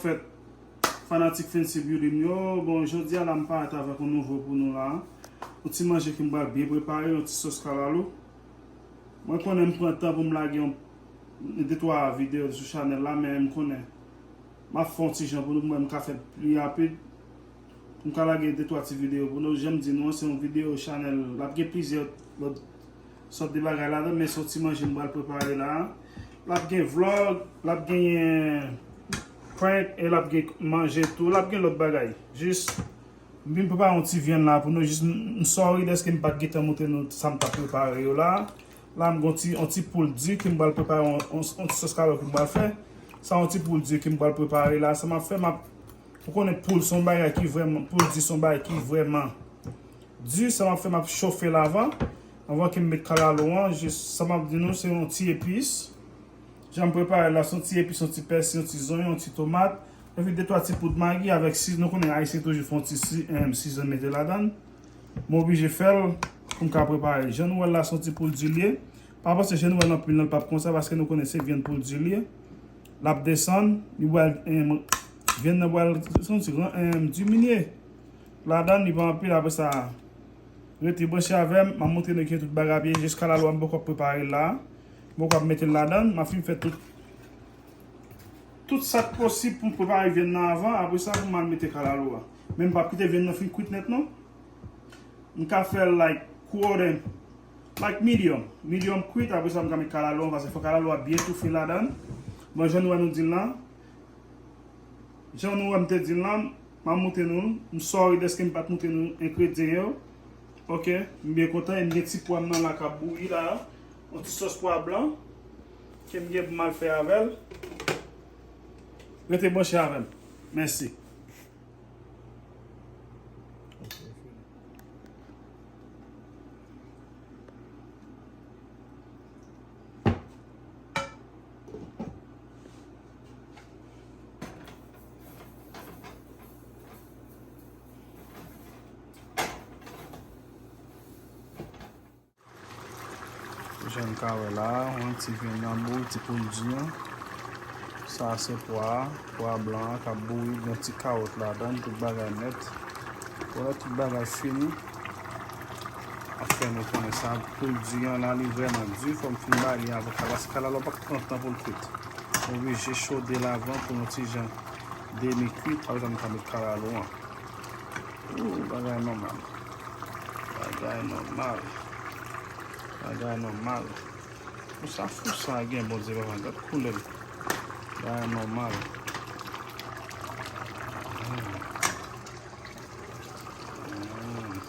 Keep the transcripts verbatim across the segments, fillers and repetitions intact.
Fèt fanatik Fancy Beauty m yo, bon, jodi a la m parèt avèk yon nouvo pou nou la. Yon ti manje ke m pral byen prepare, yon ti sòs kalalou. Mwen konnen m pran tan pou m lage yon de twa videyo sou chanèl la, men m konnen m ap fè yon ti jan pou nou, mwen m ka fè l pli rapid. M ka lage de twa ti videyo pou nou. Jan m di nou an, se yon videyo chanèl. L ap gen plizyè lòt sòt de bagay ladan, men se yon ti manje m pral prepare la. L ap gen vlog, l ap genyen prank, e l ap gen manje tou. L ap gen lòt bagay. Jis, m vin prepare yon ti vyann la pou nou. Jis, m, m sorry dèske m pa t gentan montre nou sa m t ap prepare yo la. La, m gen yon ti, yon ti poul di ke m pral prepare, yon, yon, yon ti sòs kalalou ke m pral fè. Sa yon ti poul di ke m pral prepare la. Sa m ap fè, m ap Ou konnen poul se yon bagay ki vrèman, poul di se yon bagay ki vrèman di. Sa m ap fè, m ap chofe l avan. Anvan ke m met kalalou an, jis sa m ap di nou, se yon ti epis. Jan m prepare l la, se yon ti epis, yon ti pèsi, yon ti zonyon, yon ti tomat. Epi de twa ti poud magi avèk si, nou konnen Ayisyen toujou fè yon ti si, em, sizon mete ladan l. M oblije fè l pou m ka prepare. Jan nou wè l la, se yon ti poul di l ye. Pa panse jan nou wè l anpil nan l p ap konsa, paske nou konnen se vyann poul di l ye. L ap desann, li pral, em, vyann nan pral, se yon ti gran, em, diminye. Ladan, li pa anpil, apre sa, rete branche avè m, m ap montre nou ki tout bagay ap ye, jis kalalou a m poko ap prepare l la. M poko ap mete l ladan, m ap fin fè tout, tout sa k posib pou m prepare vyann nan avan, apre sa, pou m al mete kalalou a. Men m p ap kite vyann nan fin kwit nèt, non. M ka fè l, like, quarter, like, medium. Medium kwit, apre sa, m ka met kalalou an, paske fò kalalou a byen toufe ladan. Bon, jan nou wè nou di l lan, jan nou wè m te di l lan, m ap montre nou l. M sorry dèske m pa t montre nou engredyan yo. Ok, m byen kontan, e m gen ti pwa m nan la k ap bouyi la. Yon ti sòs pwa blan, ke m gen pou m al fè avè l. Rete branche avè m. Mèsi. Jan n ka wè la, yon ti vyann nan bouyi, ti poul di an. Sa se pwa, pwa blan an k ap bouyi, gen ti kawòt ladan l, tout bagay nèt. Wè tout bagay fini. Ap fè nou konnen sa, poul di an la, li vrèman di, fò m fin ba li avan, paske kalalou a pa t pran tan pou l kwit. M oblije chode l avan pou yon ti jan demi kwit, apre sa m ka met kalalou an. Ooh, bagay nòmal. Bagay nòmal. Bagay nòmal. Pou sa fou sa gen, Bondye papa, gad koulè l. Bagay nòmal. Mm. Mm.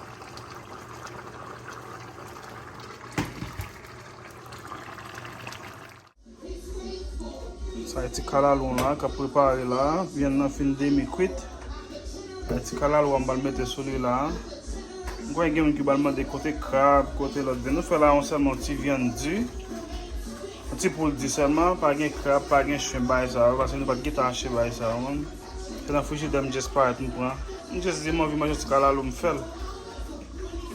Sa e ti kalalou la k ap prepare la. Vyann nan fin demi kwit. Sa e ti kalalou a m pral mete sou li la. M kwè gen moun ki pral mande kote krab, kote lòt vyann. Nou fè la yon sèlman yon ti vyann di. Yon ti poul di sèlman. Pa gen krab, pa gen chen, bagay sa yo. Paske nou pa t gentan achte bagay sa yo, man. Se nan frijidè m just parèt m pran. M just di m anvi manje yon ti kalalou, m fè l.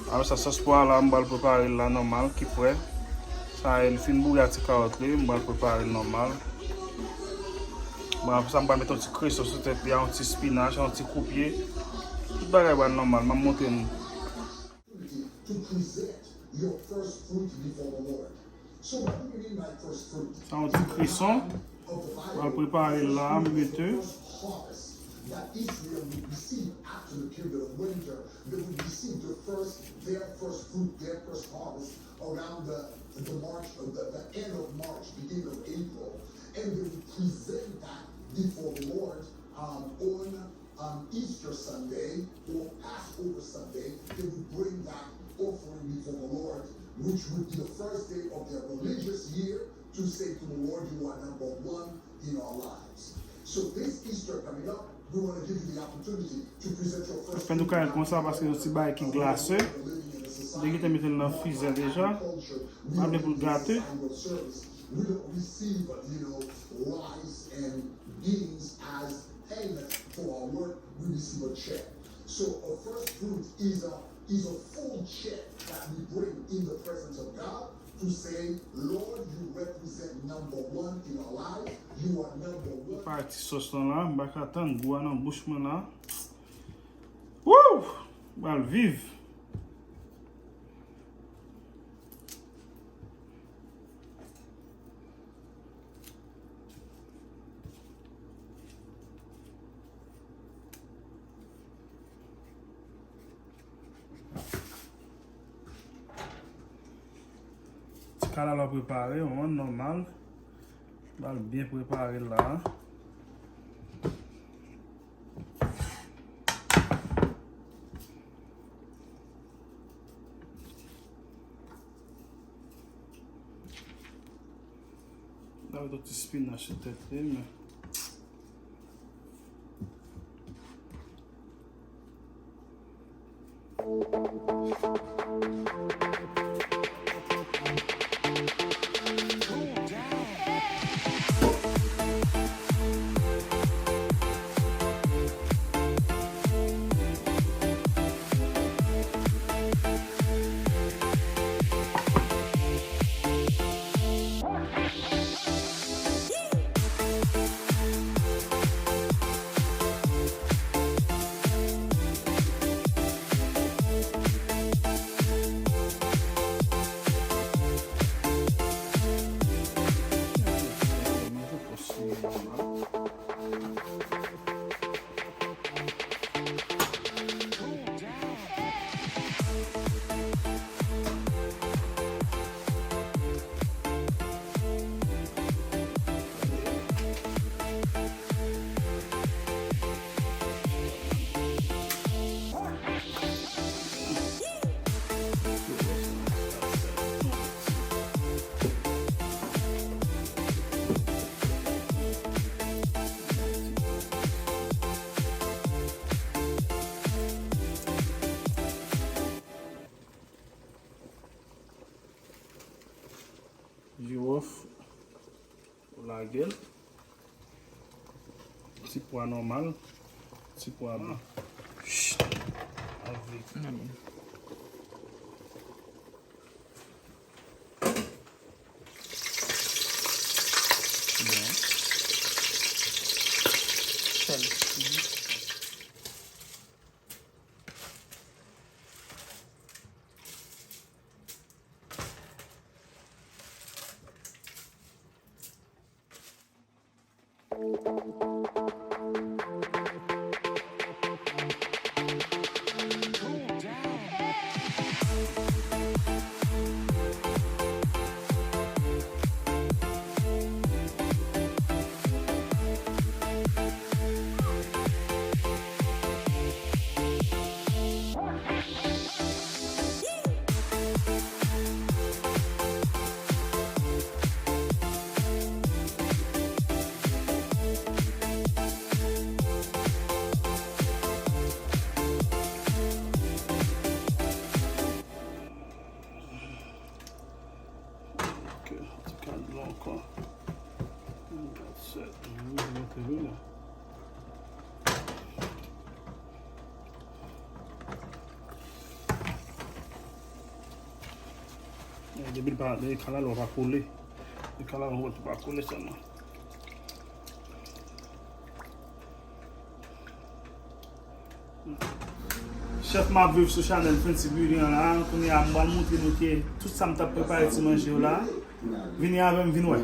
Apre sa, sòs pwa la, m pral prepare l la nòmal, ki prè. Sa e, l fin bouyi ak ti kawòt li, m pral prepare l nòmal. Bon, apre sa, m pral mete yon ti kreson sou tèt li a, yon ti spinach, yon ti koupye. Tout bagay pral nòmal, m ap montre nou. To present your first fruit before the Lord. So what do we mean by first fruit? Sa yon ti kreson. Pral prepare l la, m mete. Harvest that Israel would receive after the period of winter. They would receive the first, their first fruit, their first harvest around the, the March, uh, the, the end of March, beginning of April, and they would present that before the Lord, um, on, um, Easter Sunday or Passover Sunday. They would bring that offering before the Lord, which would be the first day of their religious year, to say to the Lord, you are number one in our lives. So this Easter coming up, we want to give you the opportunity to present your first. Fè nou kare konsa paske yon ti bagay ki glase. Li gentan mete l nan frizè deja. Pa vle pou l gate. We don't receive, you know, rice and beans as payment for our work. We receive a check. So a first fruit is a, is a full check that we bring in the presence of God. to say, Lord, you represent number one in our life. You are number one. Pati sòs lan la, m pa ka tann gou a nan bouch mwen la. Woo! M pral viv. Ti kalalou prepare, yon nòmal. L al byen prepare la. L al met yon ti spinach sou tèt li, men. Jiwòf, ou lage l. Ti pwa nòmal, ti pwa blan. Avèk. Bon. Sèl. Ok, ti kal blan ankò. That's it. Mwen mete li la. Depi l pa, depi kalalou a pa kole. Depi kalalou a pa kole sèlman. Chèf m ap viv sou chanèl Fancy Beauty an la. Kounye a, m pral montre nou ke tout sa m t ap prepare ti manje yo la. Vini avè m, vin wè.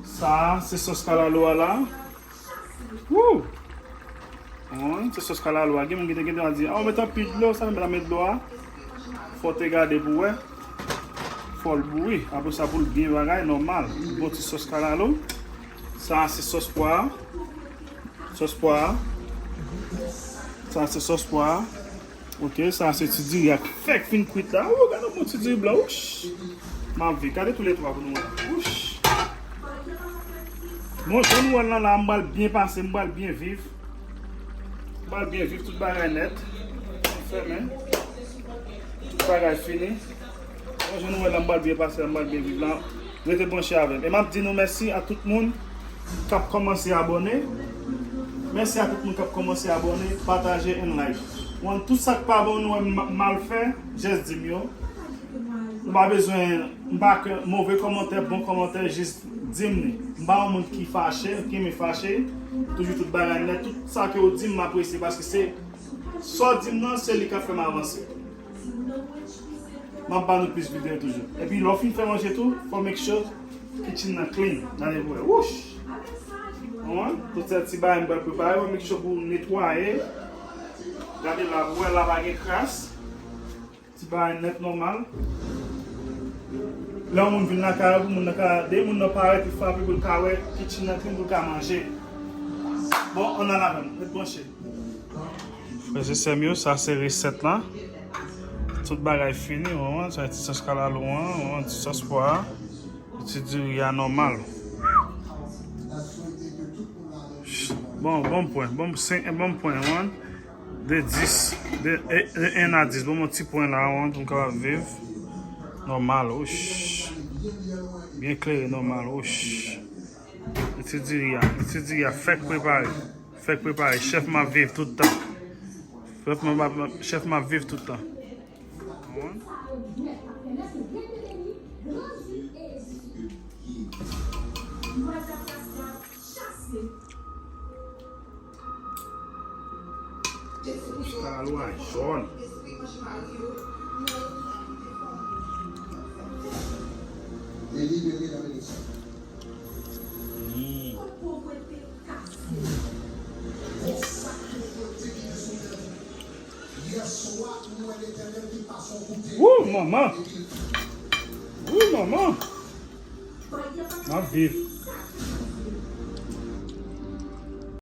Sa a, se sòs kalalou a la. Woo! Wi, se sòs kalalou a. Gen moun ki te gentan di, "A, ou met anpil dlo, sa fè m pa met dlo a." Fò w te gade pou w wè. Fò l bouyi. Apre sa, pou l byen bagay, nòmal. Bon ti sòs kalalou. Sa a se sòs pwa. Sòs pwa. Sa a se sòs pwa. Ok, sa a se ti diri a k fèk fin kwit la. Ou gade yon bon ti diri blan. Wouch! M ap viv. Gade tou le twa pou nou wè. Wouch! Bon, jan nou wè l lan la, m pral byen pase, m pral byen viv. M pral byen viv, tout bagay nèt. M fèmen. Tout bagay fini. Bon, jan nou wè l lan, m pral byen pase, m pral byen viv lan. Rete branche avè m. E m ap di nou mèsi a tout moun k ap kòmanse abòne. Mèsi a tout moun k ap kòmanse abòne, pataje and like. Bon, tout sa k pa bon nou wè m mal fè, just di m yo. M pa bezwen, m pa ke move kòmantè, bon kòmantè, jis di m li. M pa yon moun ki fache, ki renmen fache. Toujou tout bagay nèt, tout sa ke w di m, m apresye, paske se sa w di m nan, se li k ap fè m avanse. M ap ba nou plis videyo toujou. Epi lè w fin fè manje tou, fò make sure kitchen nan clean. Gade pou wè. Wouch! Konprann? Tout sa ti bagay m pral prepare, fò make sure pou w netwaye. Gade la, pou wè la pa gen kras. Ti bagay nèt nòmal. Lè yon moun vin lakay ou, pou moun nan ka, de moun nan parèt, li frape pou l ka wè kitchen nan clean, pou l ka manje. Bon, ann al avè m, ret branche. Frè e sè m yo, sa se resèt la. Tout bagay fini, w konprann, sa ti sòs kalalou an, w konprann, ti sòs pwa a, ti diri a nòmal. Bon, bon pwen, bon senk, bon pwen, w konprann. De dis, de, de, de en a dis, bon, yon ti pwen la, w konprann, pou m kapab viv nòmal, wouch. Byen klere, nòmal, wouch. Ti diri a, ti diri a, fèk prepare. Fèk prepare, chèf m ap viv tout tan. Chèf m ap, chèf m ap viv tout tan. Kalalou a jòn. Mm. Wou, manman! Wou, manman! M ap viv.